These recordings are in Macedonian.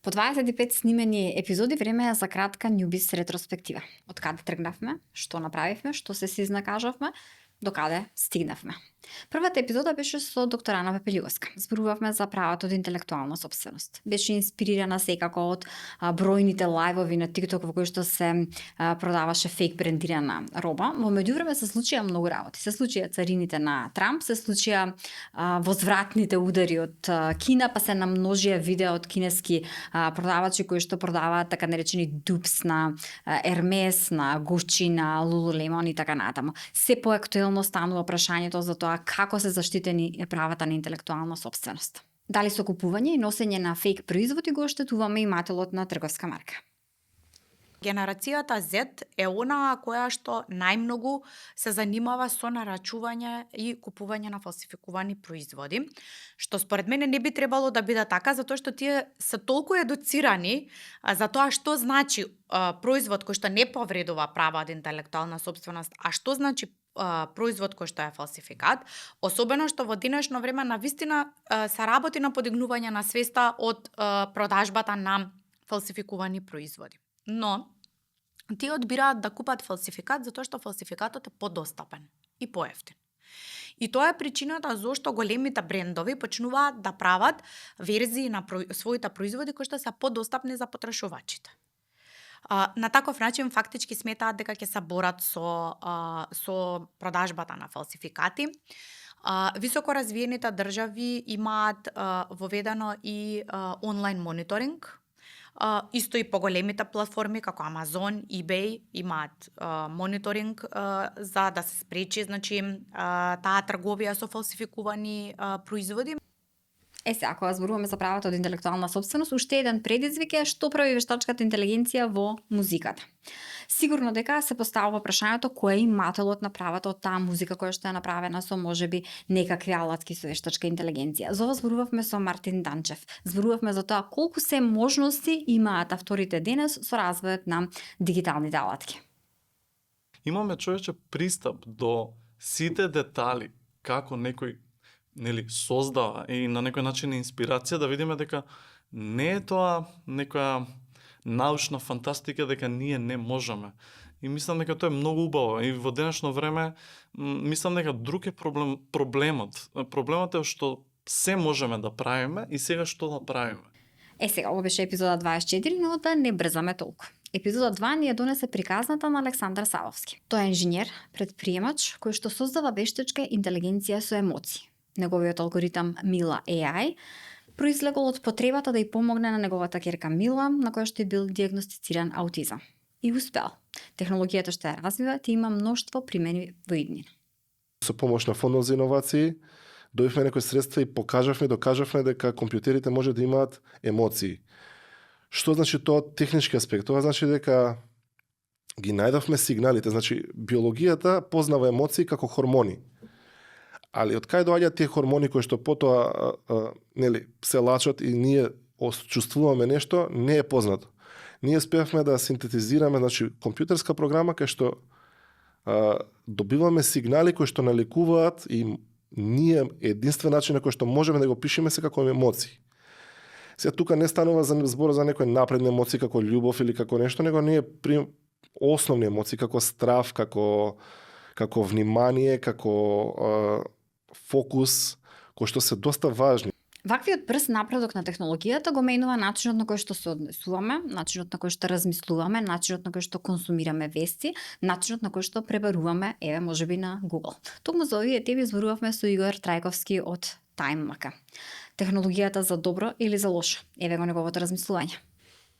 По 25 снимени епизоди време е за кратка Newbies ретроспектива. Од каде тргнавме, што направивме, што се си изнакажавме, до каде стигнавме. Првата епизода беше со доктор Ана Пепелиовска. Зборувавме за правото од интелектуална сопственост. Беше инспирирана секако од бројните лајвови на TikTok во кои што се продаваше фейк брендирана роба. Во меѓувреме се случија многу работи. Се случија царините на Трамп, се случија возвратните удари од Кина, па се намножија видеа од кинески продавачи кои што продаваат така наречени дупс на Hermes, на Gucci, на Lululemon и така натаму. Се поактуелно станува прашањето за тоа како се заштитени правата на интелектуална сопственост. Дали со купување и носење на фейк производи го оштетуваме имателот на трговска марка. Генерацијата Z е онаа која што најмногу се занимава со нарачување и купување на фалсификувани производи, што според мене не би требало да биде така, затоа што тие се толку едуцирани за тоа што значи производ кој што не повредува права од интелектуална сопственост, а што значи производ кој што е фалсификат, особено што во денешно време навистина се работи на подигнување на свеста од продажбата на фалсификувани производи. Но тие одбираат да купат фалсификат затоа што фалсификатот е подостапен и поевтин. И тоа е причината зошто големите брендови почнуваат да прават верзии на своите производи кои што се подостапни за потрошувачите. На таков начин фактички сметаат дека ќе се борат со продажбата на фалсификати. Високо развиените држави имаат воведено и онлайн мониторинг. Исто и поголемите платформи како Amazon, eBay имаат мониторинг за да се спречи таа трговија со фалсификувани производи. Се, ако зборуваме за правото од интелектуална сопственост, уште еден предизвик е што прави вештачката интелигенција во музиката. Сигурно дека се поставува прашањето кој е имателот на правото од таа музика која што е направена со можеби некакви алатки со вештачка интелигенција. За ова зборувавме со Мартин Данчев. Зборувавме за тоа колку се можности имаат авторите денес со развојот на дигиталните алатки. Имаме човече пристап до сите детали како некој создава и на некој начин инспирација да видиме дека не е тоа некоја научна фантастика дека ние не можеме. И мислам дека тоа е многу убаво. И во денешно време мислам дека друг е проблемот. Проблемот е што се можеме да правиме и сега што да правиме. Сега, ова беше епизода 24, но да не брзаме толку. Епизода 2 ни ја донесе приказната на Александар Савовски. Тој е инженер, предприемач, кој што создава вештачка интелигенција со емоции. Неговиот алгоритам Мила AI произлегол од потребата да ја помогне на неговата ќерка Мила, на која што е бил диагностициран аутизам. И успел. Технологијата што ја развива ти има мноштво примени во иднина. Со помош на фондот за иновации дојавме некои средства и докажавме дека компјутерите може да имаат емоции. Што значи тоа технички аспект? Тоа значи дека ги најдовме сигналите, значи биологијата познава емоции како хормони. Али од кај доаѓаат тие хормони кои што потоа се лачат и ние чувствуваме нешто, не е познато. Ние успеавме да синтетизираме, значи компјутерска програма кај што добиваме сигнали кои што наликуваат и ние единствен начин на кој што можеме да го пишеме се како емоции. Сега тука не станува за збор за некои напредни емоции како љубов или како нешто, него ние основни емоции како страв, како внимание, како фокус, кои што се доста важни. Ваквиот брз напредок на технологијата го менува начинот на кој што се однесуваме, начинот на кој што размислуваме, начинот на кој што консумираме вести, начинот на кој што пребаруваме, можеби на Google. Токму за овие теми зборувавме со Игор Трајковски од TimeMaker. Технологијата за добро или за лошо? Го неговото размислување.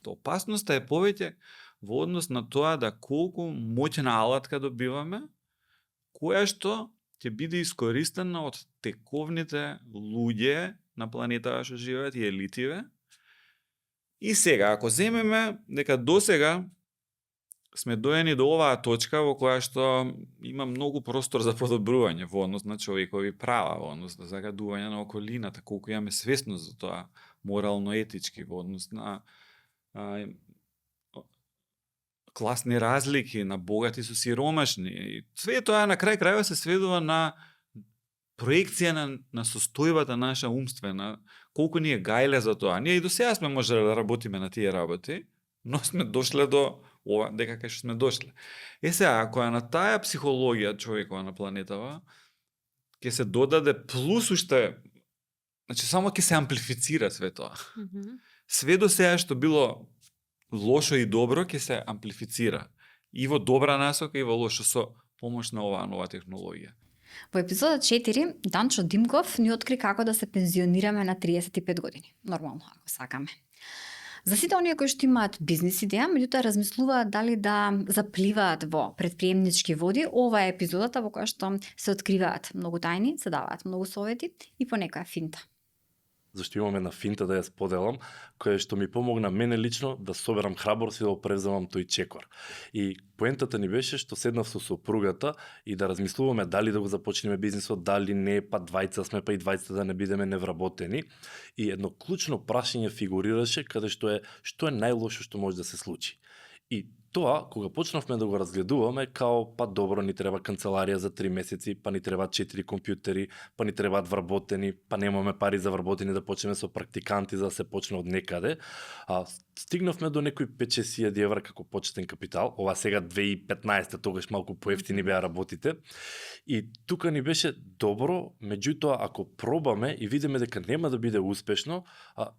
Опасноста е повеќе во однос на тоа да колку моќна алатка добиваме, која што ќе биде искористена од тековните луѓе на планетава што живеат и елитиве. И сега, ако земеме дека досега сме доени до оваа точка во која што има многу простор за подобрување во однос на човекови права, во однос на загадување на околината, колку имаме свесност за тоа морално-етички, во однос на класни разлики, на богати со сиромашни. И све тоа на крај крајва се сведува на проекција на состојбата наша умствена, колку ни е гајле за тоа. Ние и до сега сме можеле да работиме на тие работи, но сме дошле до ова, дека кај што сме дошле. Сега, ако е на таа психологија човекова на планетава, ќе се додаде плюс уште, значи само ќе се амплифицира све тоа. Све до сега што било лошо и добро ќе се амплифицира. И во добра насока и во лошо со помош на оваа нова технологија. Во епизода 4, Данчо Димков ни откри како да се пензионираме на 35 години. Нормално, ако сакаме. За сите оние кои што имаат бизнис идеја, меѓутоа размислуваат дали да запливаат во предприемнички води, ова е епизодата во која што се откриваат многу тајни, се даваат многу совети и по некоја финта. Зашто имаме на финта да ја споделам, која што ми помогна мене лично да соберам храброст и да го превземам тој чекор. И поентата ни беше што седнав со сопругата и да размислуваме дали да го започнеме бизнисот, дали не, па двајца сме, па и двајца да не бидеме невработени. И едно клучно прашање фигурираше каде што е најлошо што може да се случи. И тоа, кога почнавме да го разгледуваме, као, па добро, ни треба канцеларија за 3 месеци, па ни треба 4 компјутери, па ни требаат вработени, па немаме пари за вработени, да почнеме со практиканти за да се почне од некаде. Стигнавме до некои 5-6 евра како почетен капитал. Ова сега 2015, тогаш малку поевтини беа работите. И тука ни беше добро, меѓутоа ако пробаме и видиме дека нема да биде успешно,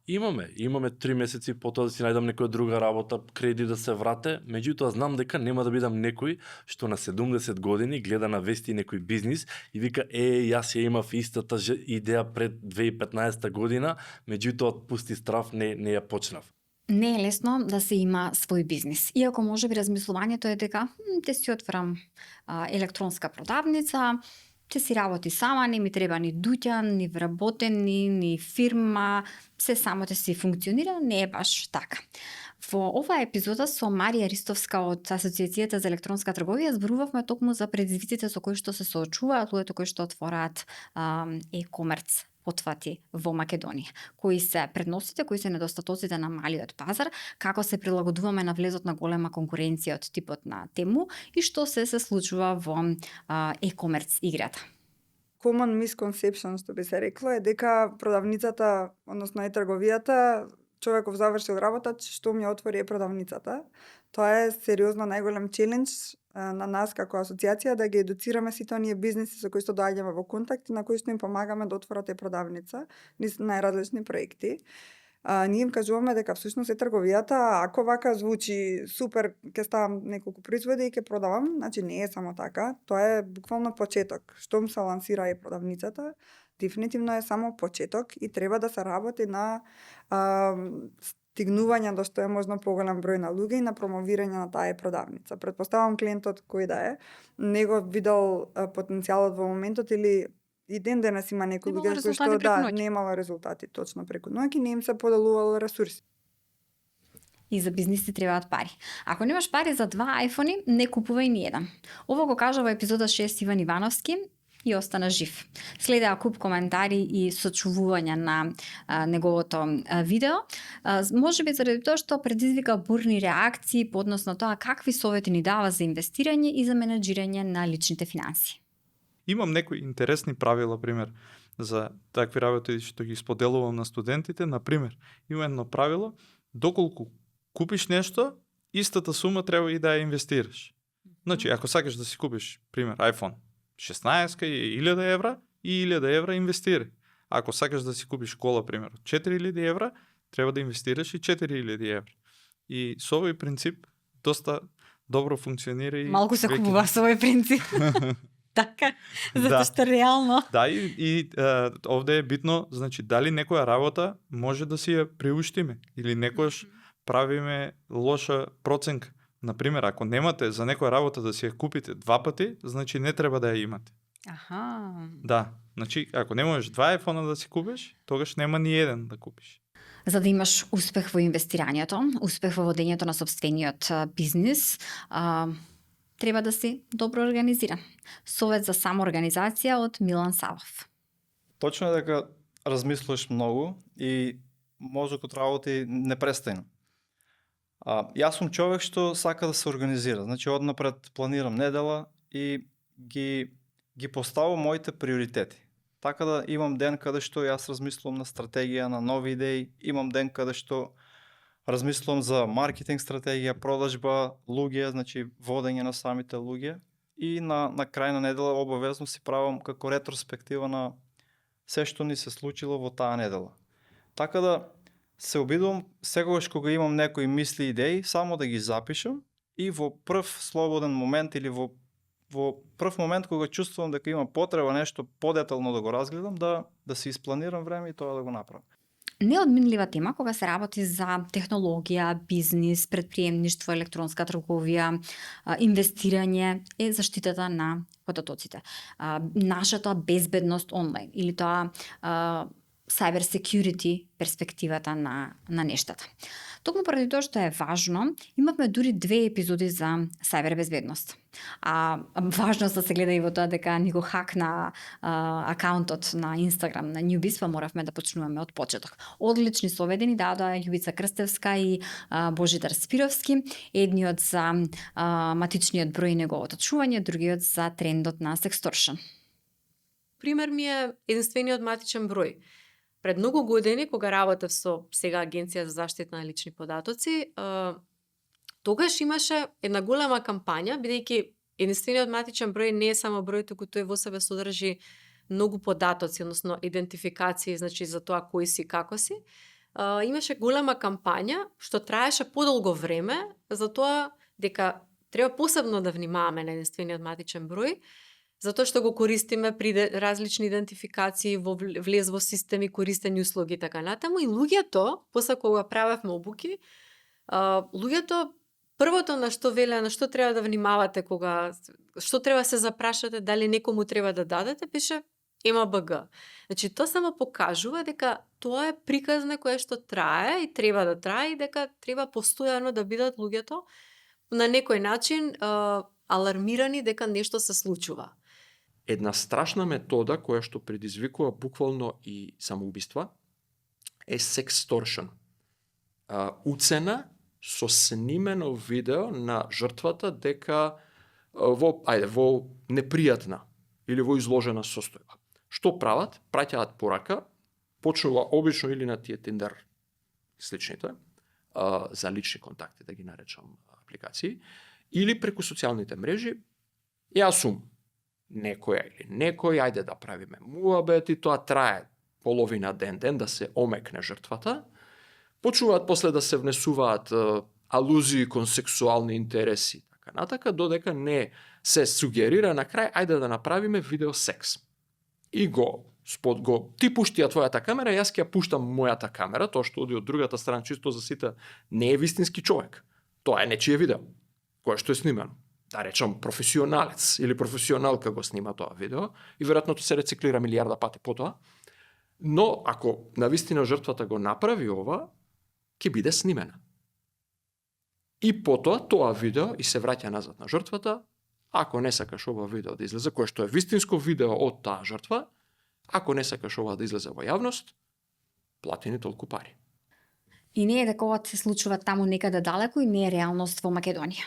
имаме 3 месеци потоа да си најдам некоја друга работа, кредит да се врате, меѓутоа знам дека нема да бидам некој што на 70 години гледа на вести некој бизнис и вика јас ја имав истата идеја пред 2015 година, меѓутоа од пусти страв не ја почнав. Не е лесно да се има свој бизнис. Иако може би размислувањето е дека те си отворам електронска продавница, ќе си работи сама, не ми треба ни дуќан, ни вработени, ни фирма, се само ќе си функционира, не е баш така. Во оваа епизода со Марија Ристовска од Асоциацијата за електронска трговија зборувавме токму за предизвиците со кои што се соочуваат луѓето кои што отвораат e-commerce потвати во Македонија. Кои се предностите, кои се недостатоците на малиот пазар, како се прилагодуваме на влезот на голема конкуренција од типот на Тему и што се случува во e-commerce играта. Common misconception, што би се рекло, е дека продавницата, односно трговијата, човеков завршил работа, што ми отвори продавницата. Тоа е сериозно најголем челендж на нас како асоциација да ги едуцираме сите оние бизниси со кои што доаѓаме во контакт и на кои што им помагаме да отворат продавница, низ најразлични проекти. Ние им кажуваме дека всушност трговијата, ако вака звучи супер, ќе ставам неколку производи и ќе продавам, значи не е само така, тоа е буквално почеток. Штом се лансира продавницата, дефинитивно е само почеток и треба да се работи на стигнување до што е можно поголем број на луѓе и на промовирање на таа продавница. Претпоставам клиентот кој да е, не го видел потенцијалот во моментот или и денес има некои луѓе кои што немало резултати точно преку ноќ и не им се поделувало ресурси. И за бизниси требаат пари. Ако немаш пари за 2 айфони, не купувај ни еден. Ова го кажа во епизода 6 Иван Ивановски и остана жив. Следеа куп коментари и сочувувања на неговото видео. Може би заради тоа што предизвика бурни реакции по однос на тоа какви совети ни дава за инвестирање и за менеджирање на личните финанси. Имам некои интересни правила, пример, за такви работи што ги споделувам на студентите. Например, има едно правило, доколку купиш нешто, истата сума треба и да ја инвестираш. Значи, ако сакаш да си купиш, пример, iPhone 16 и 1000 евра, и 1000 евра инвестирај. Ако сакаш да си купиш кола, пример, 4000 евра, треба да инвестираш и 4000 евра. И со овој принцип доста добро функционира и малку се купува со овој принцип. Така, затоа што реално. Да, и овде е битно, значи, дали некоја работа може да си ја приуштиме или некојаш правиме лоша проценка. Например, ако немате за некоја работа да си ја купите 2 пати, значи не треба да ја имате. Аха. Да, значи, ако не можеш 2 айфона да си купиш, тогаш нема ни еден да купиш. За да имаш успех во инвестирањето, успех во водењето на сопствениот бизнис, треба да си добро организиран. Совет за самоорганизација од Милан Савов. Точно е дека размислуваш многу и мозокот работи непрестајно. Јас сум човек што сака да се организира. Значи, однапред планирам недела и ги поставам моите приоритети. Така да имам ден каде што јас размислувам на стратегија, на нови идеи, имам ден каде што размислувам за маркетинг стратегија, продажба, луѓе, значи водење на самите луѓе и на крај на недела обавезно си правам како ретроспектива на се што ни се случило во таа недела. Така да се обидувам секогаш кога имам некои мисли, идеи, само да ги запишам и во прв слободен момент или во прв момент кога чувствувам дека има потреба нешто подетално да го разгледам, да си испланирам време и тоа да го направам. Неодминлива тема кога се работи за технологија, бизнис, предприемништво, електронска трговија, инвестирање е заштитата на податоците. Нашата безбедност онлайн или тоа cyber security перспективата на нештата. Токму поради тоа што е важно, имавме дури 2 епизоди за cyber безбедност. Важност да се гледа и во тоа дека ни го хакна акаунтот на Instagram на Newbies, па моравме да почнуваме од почеток. Одлични совети ни дадоа Јубица Крстевска и Божидар Спировски, едниот за матичниот број и неговото чување, другиот за трендот на сексторшн. Пример ми е единствениот матичен број. Пред многу години, кога работев со сега Агенција за заштита на лични податоци, тогаш имаше една голема кампања, бидејќи единствениот матичен број не е само број, туку тој во себе содржи многу податоци, односно идентификации, значи за тоа кој си, како си. Имаше голема кампања што траеше подолго време, за тоа дека треба посебно да внимаваме на единствениот матичен број, затоа што го користиме при различни идентификации, влез во системи, користење услуги и така натаму. И луѓето, после кога правевме обуки, луѓето првото на што веле, на што треба да внимавате што треба се запрашате, дали некому треба да дадете, пише МБГ. Значи, тоа само покажува дека тоа е приказна која што трае и треба да трае и дека треба постојано да бидат луѓето на некој начин алармирани дека нешто се случува. Една страшна метода која што предизвикува буквално и самоубиства е сексторшн. Уцена со снимено видео на жртвата дека во непријатна или во изложена состојба. Што прават? Праќаат порака, почнува обично или на тие Tinder сличните, за лични контакти, да ги наречам апликации, или преку социјалните мрежи. Јас сум некоја или некој, ајде да правиме муабет и тоа трае половина ден да се омекне жртвата. Почнуваат после да се внесуваат алузии кон сексуални интереси, така натака, додека не се сугерира на крај, ајде да направиме видео секс. И ти пушти ја твојата камера, јас ќе ја пуштам мојата камера, тоа што оди од другата страна, чисто за сите, не е вистински човек. Тоа е нечие видео, кое што е снимано. Да речам, професионалец или професионалка го снима тоа видео и веројатно се рециклира милијарда пати потоа. Но ако навистина жртвата го направи ова, ќе биде снимена. И потоа тоа видео и се враќа назад на жртвата. Ако не сакаш ова видео да излезе, кое што е вистинско видео од таа жртва, ако не сакаш ова да излезе во јавност, плати ни толку пари. И не е дека ова се случува таму некаде далеко и не е реалност во Македонија.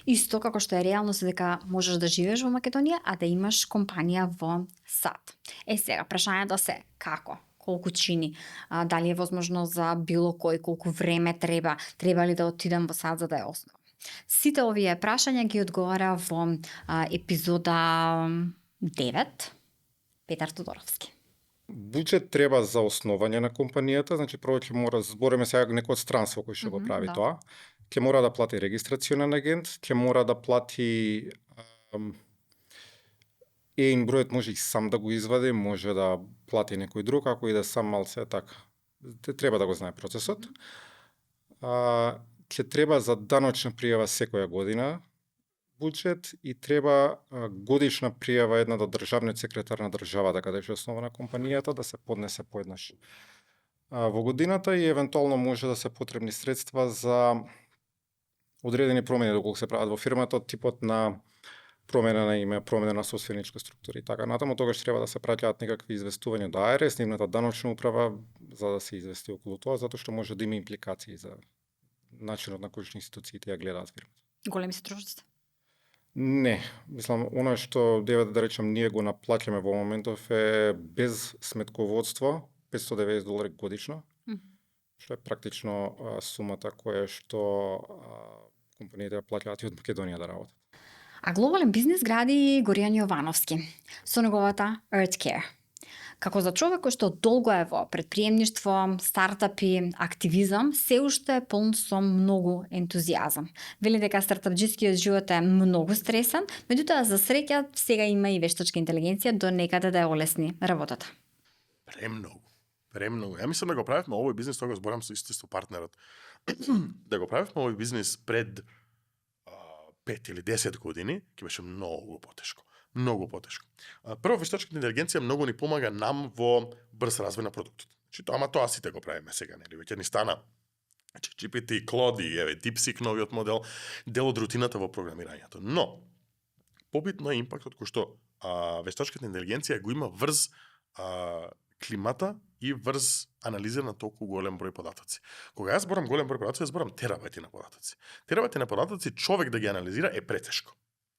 Исто како што е реалност дека можеш да живееш во Македонија, а да имаш компанија во САД. Сега, прашањето се како? Колку чини? Дали е возможно за било кој? Колку време треба? Треба ли да отидам во САД за да ја основам? Сите овие прашања ги одговара во епизода 9 Петар Тодоровски. Буџет треба за основање на компанијата, значи прво ќе мора, збориме сега некој од странство кој што го прави тоа, ќе мора да плати регистрационен агент, ќе мора да плати ЕИН бројот може и сам да го извади, може да плати некој друг, ако иде сам малце така. Треба да го знае процесот. Ќе треба за даночна пријава секоја година буџет и треба годишна пријава една до државниот секретар на државата каде што е основана компанијата да се поднесе поеднаш во годината и евентуално може да се потребни средства за одредени промени доколку се прават во фирмата од типот на промена на име, промена на собственичка структура и така натаму, тогаш треба да се праќаат некакви известувања до АРС, нивната даночна управа, за да се извести околу тоа, затоа што може да има импликации за начинот на кој што институциите ја гледаат фирмата. Големи се трошоци. Не, мислам, она што да речем ние го наплаќаме во моментов е без сметководство, $590 годишно, што е практично сумата која што компаниите плаќаат и од Македонија да работат. А глобален бизнис гради Горијан Јовановски со неговата EarthCare. Како за човек кој што долго е во предприемништво, стартапи, активизам, се уште е полн со многу ентузијазам. Вели дека стартапџискиот живот е многу стресен, меѓутоа за среќа сега има и вештачка интелигенција до некаде да ја олесни работата. Премногу. Ја мислам да го правевме овој бизнис, тоа го зборам со исто партнерот. Да го правевме овој бизнис пред 5 или 10 години, ќе беше многу потешко. Многу потешко. Прво, вештачката интелигенција многу ни помага нам во брз развој на продуктот. Значи, тоа сите го правиме сега, нели? Веќе ни стана GPT, Claude, еве, DeepSeek новиот модел, дел од рутината во програмирањето. Но, побитно е импактот кој што вештачката интелигенција го има врз климата и врз анализа на толку голем број податоци. Кога јас зборам голем број податоци, јас зборам терабајти на податоци. Терабајти на податоци човек да ги анализира е претешко.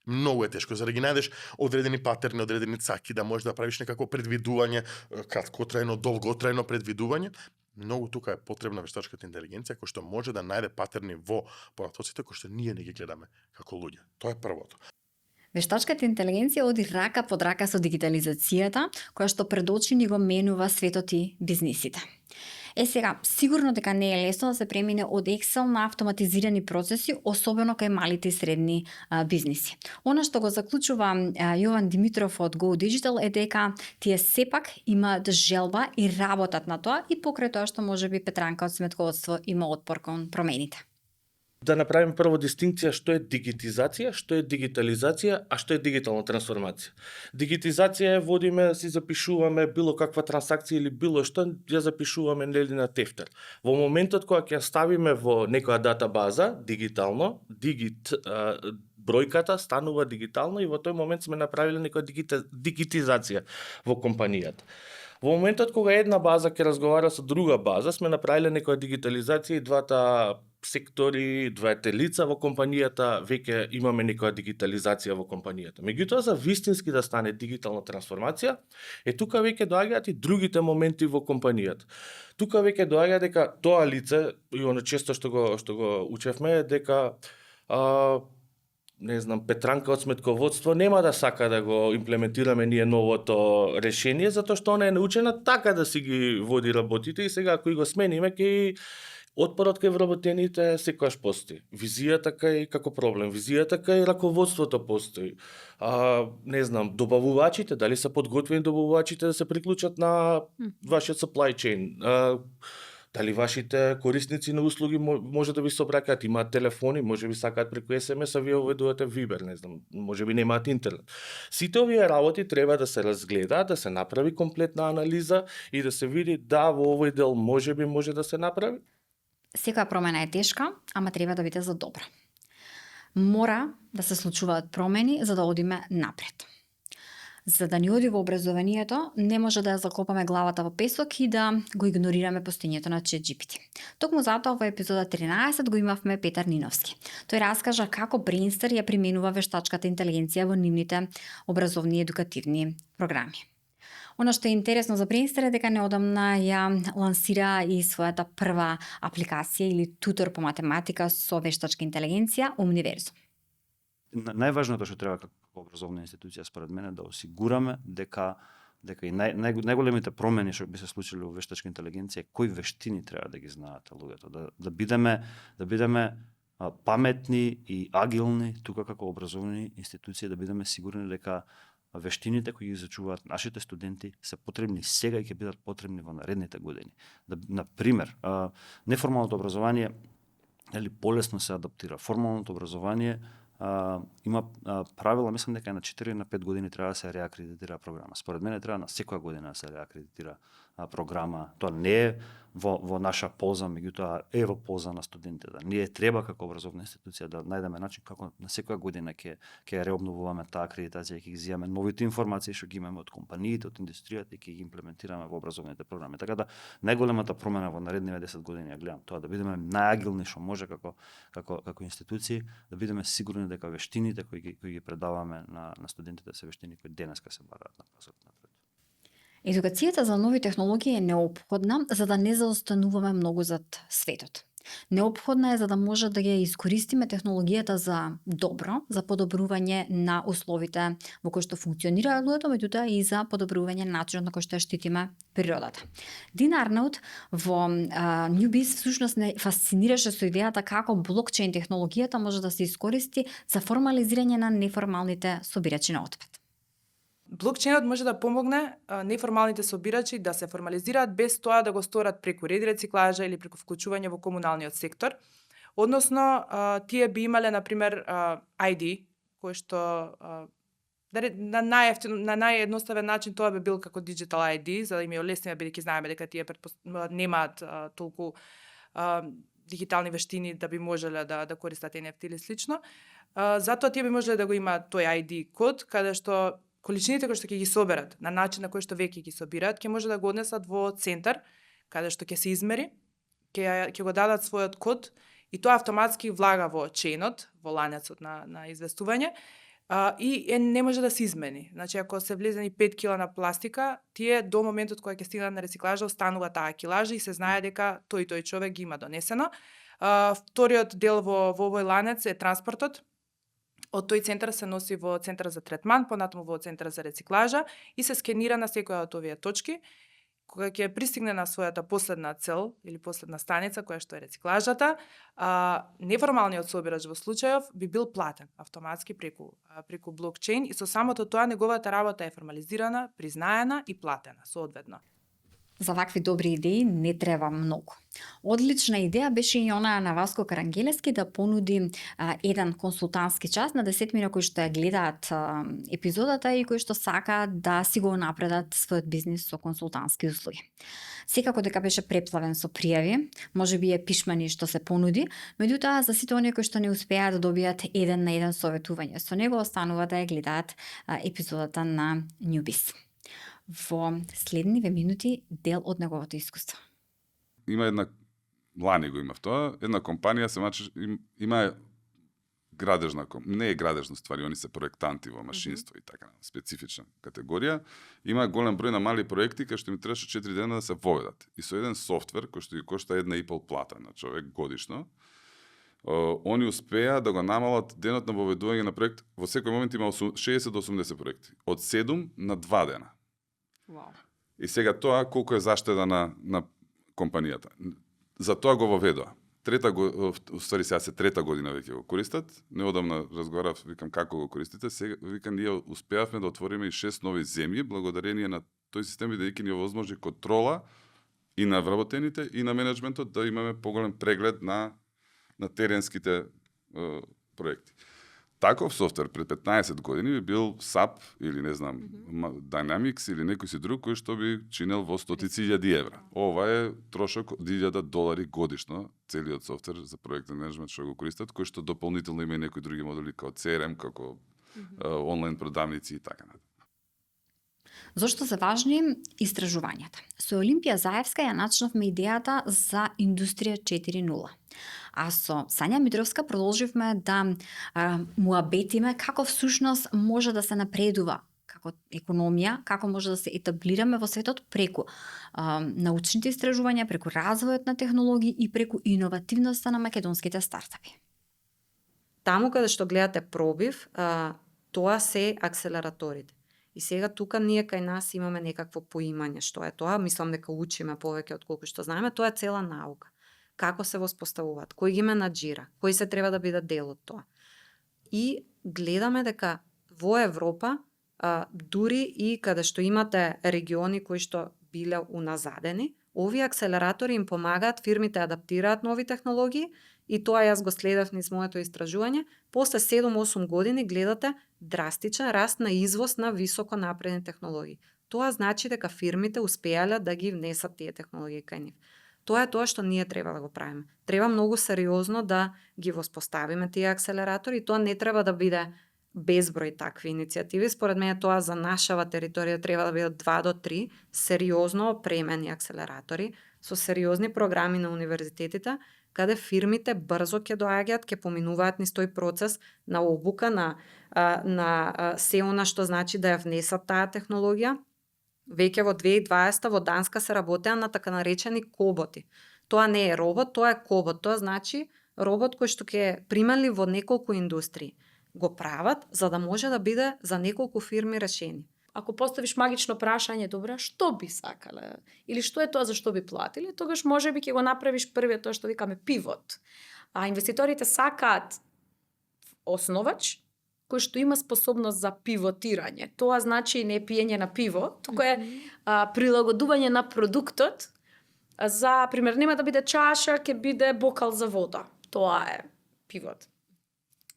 Многу е тешко, за да ги најдеш одредени патерни, одредени цаки, да можеш да правиш некако предвидување, краткотрајно, долготрајно предвидување. Многу тука е потребна вештачката интелигенција која што може да најде патерни во податоците кои што ние не ги гледаме како луѓе. Тоа е првото. Вештачката интелигенција оди рака под рака со дигитализацијата, која што пред очи ни го менува светот и бизнисите. Сега, сигурно дека не е лесно да се премине од Excel на автоматизирани процеси, особено кај малите и средни бизниси. Она што го заклучува Јован Димитров од Go Digital е дека тие сепак имаат желба и работат на тоа и покрај тоа што можеби Петранка од сметководство има отпор кон промените. Да направим прво дистинкција што е дигитизација, што е дигитализација, а што е дигитална трансформација. Дигитизација е водиме, си запишуваме било каква трансакција или било што, ја запишуваме нели на тефтер. Во моментот кога ќе ставиме во некоја датабаза, дигитално, бројката станува дигитално и во тој момент сме направиле некоја дигитизација во компанијата. Во моментот кога една база ќе разговара со друга база, сме направиле некоја дигитализација и двата сектори, двете лица во компанијата, веќе имаме некоја дигитализација во компанијата. Меѓутоа, за вистински да стане дигитална трансформација, тука веќе доаѓаат и другите моменти во компанијата. Тука веќе доаѓа дека тоа лице, и оно често што го учевме, е дека Петранка од сметководство нема да сака да го имплементираме ние новото решение, затоа што она е научена така да си ги води работите и сега ако го смениме ќе отпорот кај вработените секогаш постои. Визијата кај како проблем, визијата кај раководството постои. Добавувачите, дали се подготвени добавувачите да се приклучат на вашиот supply chain? Дали вашите корисници на услуги може да ви собракаат, имаат телефони, може би сакаат преку SMS, а вие оведувате Viber, може би немаат интернет. Сите овие работи треба да се разгледа, да се направи комплетна анализа и да се види да во овој дел може да се направи. Секоја промена е тешка, ама треба да биде за добро. Мора да се случуваат промени за да одиме напред. За да ни оди во образованието, не може да ја закопаме главата во песок и да го игнорираме постоењето на ChatGPT. Токму затоа во епизода 13 го имавме Петар Ниновски. Тој раскажа како Brainster ја применува вештачката интелигенција во нивните образовни и едукативни програми. Оно што е интересно за Brainster е дека неодамна ја лансира и својата прва апликација или тутор по математика со вештачка интелигенција Omniversum. Најважното што треба како образовна институција според мене да осигураме дека и најголемите промени што би се случили во вештачка интелигенција, кои вештини треба да ги знаат луѓето, да бидеме паметни и агилни тука како образовни институции, да бидеме сигурни дека вештините кои ги изучуваат нашите студенти се потребни сега и ќе бидат потребни во наредните години. На пример, неформалното образование полесно се адаптира. Формалното образование има правила, мислам дека на 4 на 5 години треба да се реакредитира програма. Според мене треба на секоја година да се реакредитира програма. Тоа не е во наша полза, меѓутоа е во полза на студентите. Ние треба како образовна институција да најдеме начин како на секоја година ќе реобновуваме таа акредитација, ќе ги земаме новите информации што ги имаме од компаниите, од индустријата и ќе ги имплементираме во образовните програми. Така да најголемата промена во наредниве 10 години ја гледам тоа да бидеме најагилни што може како институции, да бидеме сигурни дека вештините кои ги предаваме на студентите се вештини кои денеска се бараат на пазарот на трудот. Едукацијата за нови технологии е неопходна за да не заостануваме многу зад светот. Неопходна е за да може да ја искористиме технологијата за добро, за подобрување на условите во кои што функционира луѓето, меѓутоа и за подобрување начинот на кој што ја штитиме природата. Дин Арнаут во Newbiz всушност не фасцинираше со идејата како блокчейн технологијата може да се искористи за формализирање на неформалните собирачи на отпад. Блокчейнот може да помогне неформалните собирачи да се формализираат без тоа да го сторат преку рециклажа или преку вклучување во комуналниот сектор. Односно, тие би имале, например, ID, кој што на наједноставен начин тоа би бил како digital ID, за да им ја олесниме, бидејќи знаеме дека тие немаат толку дигитални вештини да би можеле да користат NFT или слично. Затоа тие би можеле да го имаат тој ID код, каде што количините кои што ќе ги соберат, на начин на кој што веќе ги собираат, ќе може да го однесат во центар, каде што ќе се измери, ќе го дадат својот код и тоа автоматски влага во чейнот, во ланецот на известување, и не може да се измени. Значи, ако се влезени 5 кила на пластика, тие до моментот кога ќе стигнат на рециклажа, останува таа килажа и се знае дека тој човек ги има донесено. Вториот дел во овој ланец е транспортот. Од тој центар се носи во центар за третман, понатаму во центар за рециклажа и се скенира на секоја од овие точки. Кога ќе пристигне на својата последна цел или последна станица, која што е рециклажата, неформалниот собирач во случајов би бил платен автоматски преку блокчейн и со самото тоа неговата работа е формализирана, признаена и платена соодветно. За вакви добри идеи не треба многу. Одлична идеја беше и онаа на Васко Карангелески да понуди еден консултантски час на 10 кои што ја гледаат епизодата и кои што сакаат да си го напредат својот бизнис со консултантски услуги. Секако дека беше преплавен со пријави, можеби е пишмани што се понуди, меѓутоа за сите оние кои што не успеаат да добијат 1 на 1 советување со него, останува да ја гледаат епизодата на Newbiz. Во следниве минути дел од неговото искуство. Има лани го имав тоа, една компанија има градежна, не е градежна ствари, они се проектанти во машинство и така, специфична категорија. Има голем број на мали проекти кај што ми требаше 4 дена да се воведат. И со еден софтвер кој што ги кошта 1,5 плата на човек годишно, они успеа да го намалат денот на воведување на проект. Во секој момент има 60 до 80 проекти, од 7 на 2 дена. Wow. И сега тоа колку е заштеда на компанијата. За тоа го воведоа. Сега се трета година веќе го користат. Неодамна разговарав, викам како го користите. Сега викам ние успеавме да отвориме и 6 нови земји благодарение на тој систем бидејќи ни овозможи контрола и на вработените и на менеджментот да имаме поголем преглед на теренските проекти. Таков софтвер пред 15 години би бил SAP или не знам Dynamics или некој си друг кој што би чинел во стотици илјади евра. Ова е трошок од $1,000 годишно, целиот софтвер за проектен менеджмент што го користат, кој што дополнително има и некои други модули како CRM, како онлайн продавници и така натаму. Зошто се важни истражувањата? Со Олимпија Заевска ја начнавме идејата за Индустрија 4.0. А со Сања Митровска продолживме да муабетиме како всушност може да се напредува како економија, како може да се етаблираме во светот преку научните истражувања, преку развојот на технологии и преку иновативноста на македонските стартапи. Таму каде што гледате пробив, тоа се акселераторите. И сега тука ние кај нас имаме некакво поимање што е тоа, мислам дека учиме повеќе од колку што знаеме, тоа е цела наука. Како се воспоставуваат, кој ги менаџира, кои се треба да бидат дел од тоа. И гледаме дека во Европа, дури и каде што имате региони кои што биле уназадени, овие акселератори им помагаат, фирмите адаптираат нови технологии и тоа јас го следев низ моето истражување. После 7-8 години гледате драстичен раст на извоз на високо напредни технологии. тоа значи дека фирмите успеале да ги внесат тие технологии кај нив. Тоа е тоа што ние треба да го правиме. Треба многу сериозно да ги воспоставиме тие акселератори и тоа не треба да биде безброј такви иницијативи. Според мене тоа за нашава територија треба да бидат 2 до 3 сериозно опремени акселератори со сериозни програми на универзитетите, каде фирмите брзо ќе доаѓаат, ќе поминуваат низ тој процес на обука, на се она што значи да ја внесат таа технологија. Веќе во 2020 во Данска се работеа на така наречени коботи. Тоа не е робот, тоа е кобот. Тоа значи робот кој што ќе примали во неколку индустрии. Го прават за да може да биде за неколку фирми решени. Ако поставиш магично прашање, добра, што би сакале? Или што е тоа за што би платиле? Тогаш можеби ќе го направиш првиот тоа што викаме пивот. А инвеститорите сакаат основач кој што има способност за пивотирање. Тоа значи не пиење на пиво, туку е прилагодување на продуктот. За пример, нема да биде чаша, ќе биде бокал за вода. Тоа е пивот.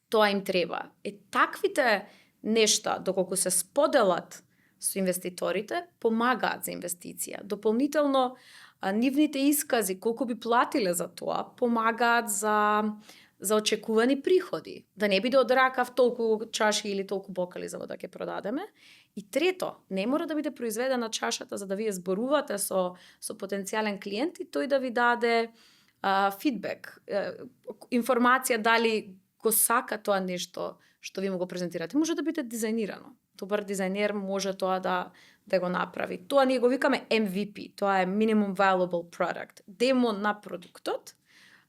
Тоа им треба. Таквите нешта, доколку се споделат со инвеститорите, помагаат за инвестиција. Дополнително, нивните искази, колку би платиле за тоа, помагаат за очекувани приходи. Да не биде од ракав толку чаши или толку бокали за вода ќе продадеме. И трето, не мора да биде произведена чашата за да вие зборувате со потенцијален клиент и тој да ви даде фидбек, информација дали го сака тоа нешто што ви му го презентирате. Може да биде дизајнирано. Добар дизајнер може тоа да го направи. Тоа ние го викаме MVP, тоа е Minimum Viable Product. Демо на продуктот,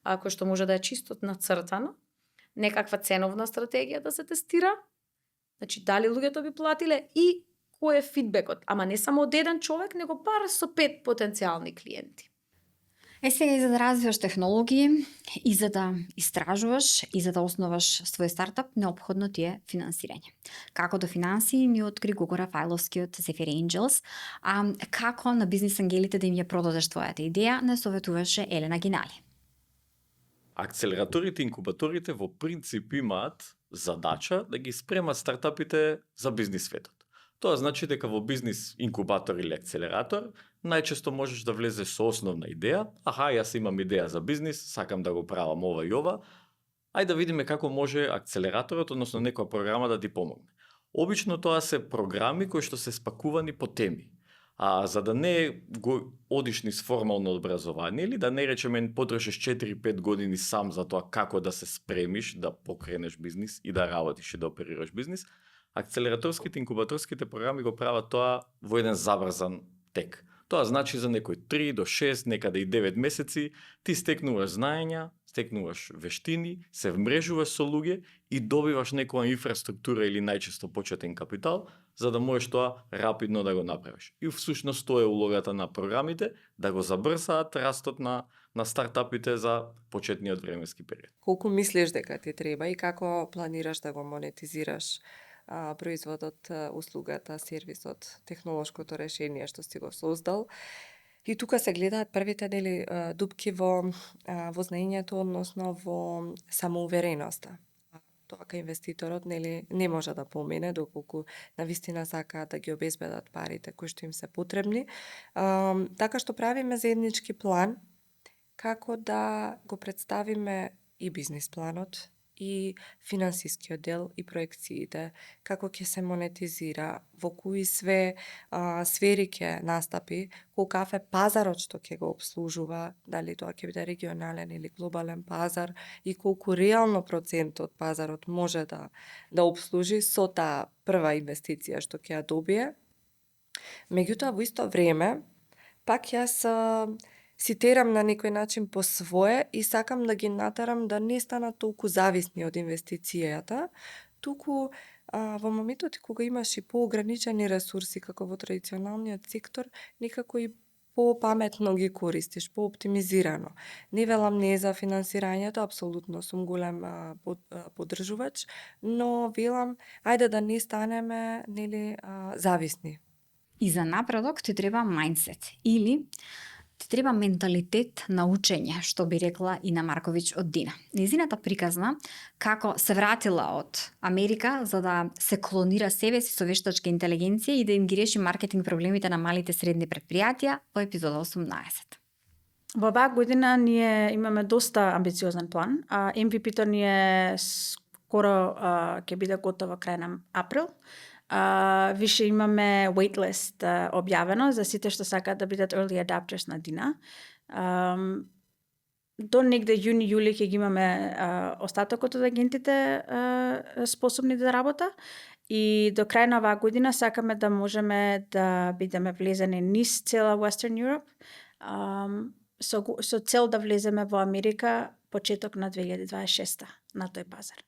кој што може да е чисто нацртано, некаква ценовна стратегија да се тестира, значи дали луѓето би платиле и кој е фидбекот, ама не само од еден човек, него бар со 5 потенцијални клиенти. Сега и за да развиваш технологии, и за да истражуваш, и за да основаш свој стартап, неопходно ти е финансирање. Како до финансии ни откри Гого Рафајловскиот Zephyr Angels, а како на бизнис ангелите да им ја продадеш твојата идеја, не советуваше Елена Гинали. Акцелераторите и инкубаторите во принцип имаат задача да ги спремат стартапите за бизнис светот. Тоа значи дека во бизнис инкубатор или акцелератор најчесто можеш да влезеш со основна идеја, јас имам идеја за бизнис, сакам да го правам ова и ова, ајде да видиме како може акцелераторот, односно некоја програма да ти помогне. Обично тоа се програми кои што се спакувани по теми. За да не го одиш низ формално образование или да не речеме потрошиш 4-5 години сам за тоа како да се спремиш да покренеш бизнис и да работиш и да оперираш бизнис, акцелераторските, инкубаторските програми го прават тоа во еден заврзан тек. Тоа значи за некој 3 до 6, некаде и 9 месеци, ти стекнуваш знаења, стекнуваш вештини, се вмрежуваш со луѓе и добиваш некоја инфраструктура или најчесто почетен капитал, за да можеш тоа рапидно да го направиш. И всушност тоа е улогата на програмите, да го забрзаат растот на стартапите за почетниот временски период. Колку мислиш дека ти треба и како планираш да го монетизираш производот, услугата, сервисот, технолошкото решение што си го создал. И тука се гледаат првите дупки во знаењето, односно во самоувереноста. Тоа кај инвеститорот не може да помене доколку навистина сакаат да ги обезбедат парите кои што им се потребни. Така што правиме заеднички план како да го представиме и бизнис планот, и финансискиот дел и проекциите, како ќе се монетизира, во кои све сфери ќе настапи, колкав е пазарот што ќе го обслужува, дали тоа ќе биде регионален или глобален пазар и колку реално процент од пазарот може да обслужи со таа прва инвестиција што ќе ја добие. Меѓутоа во исто време, пак јас си терам на некој начин по свое и сакам да ги натарам да не станат толку зависни од инвестицијата, туку во моментот кога имаш и поограничени ресурси како во традиционалниот сектор, некако и попаметно ги користиш, пооптимизирано. Не велам не за финансирањето, апсолутно сум голем поддржувач, но велам ајде да не станеме зависни. И за напредок ти треба мајндсет или Ти треба менталитет на учење, што би рекла Ина Марковиќ од Дина. Незината приказна како се вратила од Америка за да се клонира себе си со вештачка интелигенција и да им ги реши маркетинг проблемите на малите средни предпријатија во епизода 18. Во оваа година ние имаме доста амбициозен план. MVP-то ни е скоро ќе биде готово крај на април. Више имаме waitlist објавено за сите што сакаат да бидат early adapters на Дина. До негде јуни-јули ќе ги имаме остатокот од агентите способни да работа и до крај на оваа година сакаме да можеме да бидеме влезени низ цела Western Europe со цел да влеземе во Америка почеток на 2026 на тој пазар.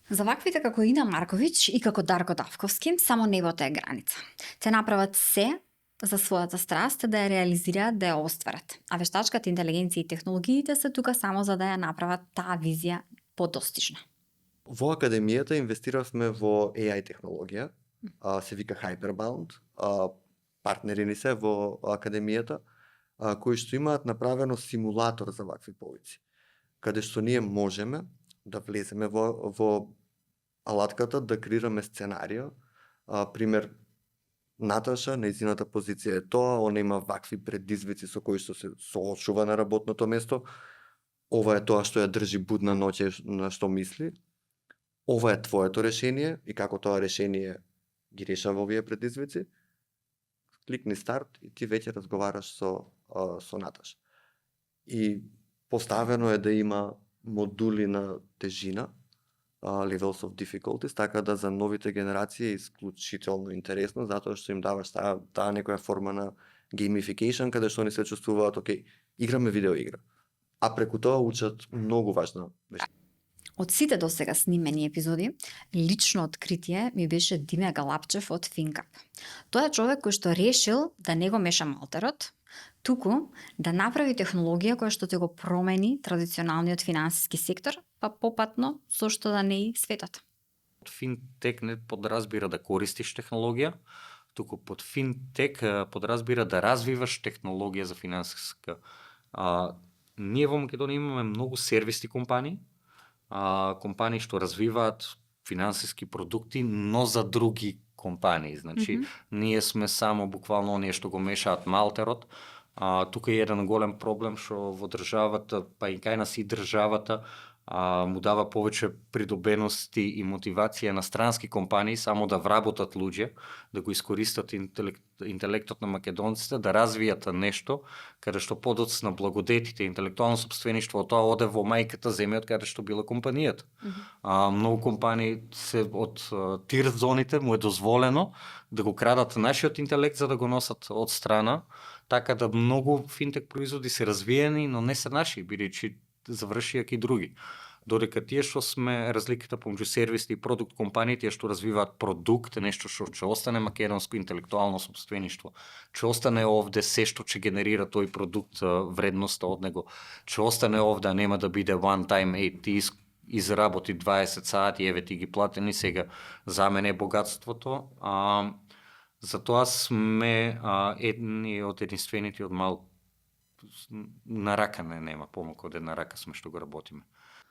За ваквите како Ина Марковиќ и како Дарко Давковски, само небото е граница. Те направат се за својата страст да ја реализираат, да ја остварат. А вештачката интелигенција и технологиите се тука само за да ја направат таа визија подостижна. Во академијата инвестиравме во AI технологија, се вика Hyperbound, партнери ни се во академијата, кои што имаат направено симулатор за вакви повици, каде што ние можеме да влеземе во алатката, да креираме сценарио. Пример, Наташа, нејзината позиција е тоа, она има вакви предизвици со кои што се соочува на работното место. Ова е тоа што ја држи будна ноќе, на што мисли. Ова е твоето решение и како тоа решение ги решава овие предизвици. Кликни старт и ти веќе разговараш со Наташа. И поставено е да има модули на тежина, levels of difficulties, така да за новите генерации е исклучително интересно, затоа што им даваш таа некоја форма на gamification, каде што они се чувствуваат, окей, играме видеоигра. А преку тоа учат многу важна вештина. Од сите досега снимени епизоди, лично откритие ми беше Диме Галапчев од Финкап. Тој е човек кој што решил да не го меша малтерот, туку да направи технологија која што ќе го промени традиционалниот финансиски сектор, па попатно зошто да не и светот. Финтек не подразбира да користиш технологија, туку под финтек подразбира да развиваш технологија за финансиска. Ние во Македонија имаме многу сервисни компании, компании што развиваат финансиски продукти, но за други компании. Значи, ние сме само буквално оние што го мешаат малтерот. Тука е еден голем проблем што во државата, па и кај нас и државата, му дава повеќе придобености и мотивација на странски компании само да вработат луѓе, да го искористат интелектот на македонците, да развијат нешто, каде што подоцна благодетите, интелектуално сопствеништво, тоа оде во мајката земја од каде што била компанијата. Многу компании се од тир зоните му е дозволено да го крадат нашиот интелект за да го носат од страна, така да многу финтек производи се развиени, но не се наши, бидејќи завршија и други. Додека тие што сме разликата помеѓу сервисни и продукт компании, тие што развиваат продукт, нешто што ќе остане македонско интелектуално сопствеништво, ќе остане овде се што ќе генерира тој продукт, вредноста од него, ќе остане овде, нема да биде one time, ти изработи 20 сати, еве ти ги платени сега, за мене е богатството. Затоа сме едни од единствените од малку на рака нема помалку од една рака сме што го работиме.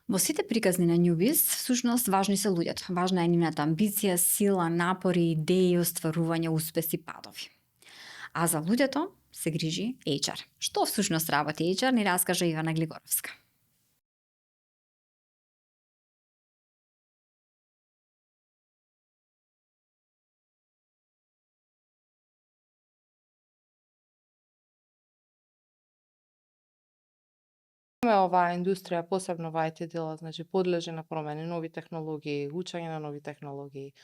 Во сите приказни на Newbiz, всушност важни се луѓето. Важна е нивната амбиција, сила, напори, идеи, остварување, успеси, падови. А за луѓето се грижи HR. Што всушност работи HR, ни раскажа Ивана Глигоровска. Оваа индустрија, посебно во IT делот, значи подлежи на промени, нови технологии, учење на нови технологии.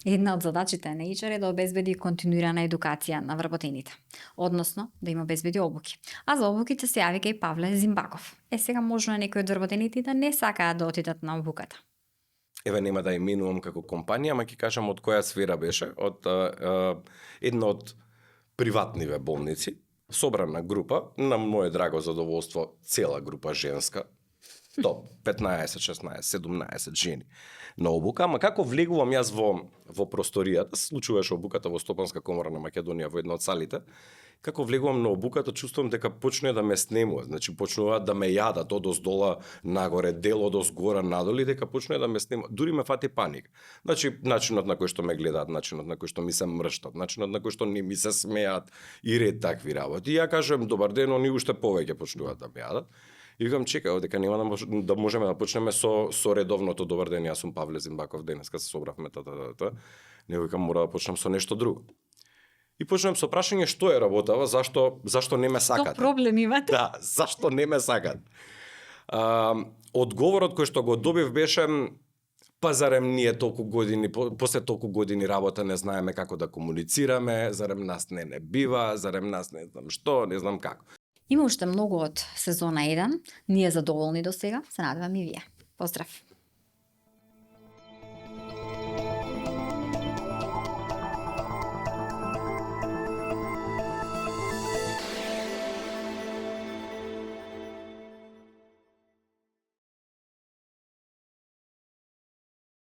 Една од задачите на HR е да обезбеди континуирана едукација на вработените, односно да им обезбеди обуки. А за обуките се јави кај Павле Зимбаков. Сега можно некои од вработените да не сакаат да отидат на обуката. Еве нема да именувам како компанија, ама ќе кажам од која сфера беше, од една од приватниве болници, собрана група, на моје драго задоволство, цела група женска, топ 15, 16, 17 жени на обука, ама како влегувам јас во просторијата, случуваше обуката во Стопанска комора на Македонија во една од салите, како влегувам на обуката, чувствувам дека почнува да ме снемува, значи почнуваат да ме јадат од оздола нагоре, дел од озгора надоли, дека почнува да ме снемува, дури ме фати паника. Значи начинот на кој што ме гледаат, начинот на кој што ми се мрштат, начинот на кој што не ми се смеат и ред такви работи. И ја кажам добар ден, они уште повеќе почнуваат да ме јадат. И викам, чекај, дека нема да можеме да почнеме со редовното добар ден, јас сум Павле Зимбаков, денеска се собравме, не викам, мора да почнам со нешто друго. И почнем со прашање што е работава, зашто не ме сакат. Што проблем имате? Да, зашто не ме сакат. Одговорот кој што го добив беше, па зарем ние толку години, после толку години работа не знаеме како да комуницираме, зарем нас не бива, зарем нас не знам што, не знам како. Има уште многу од сезона 1, ние задоволни до сега, се надевам и вие. Поздрав!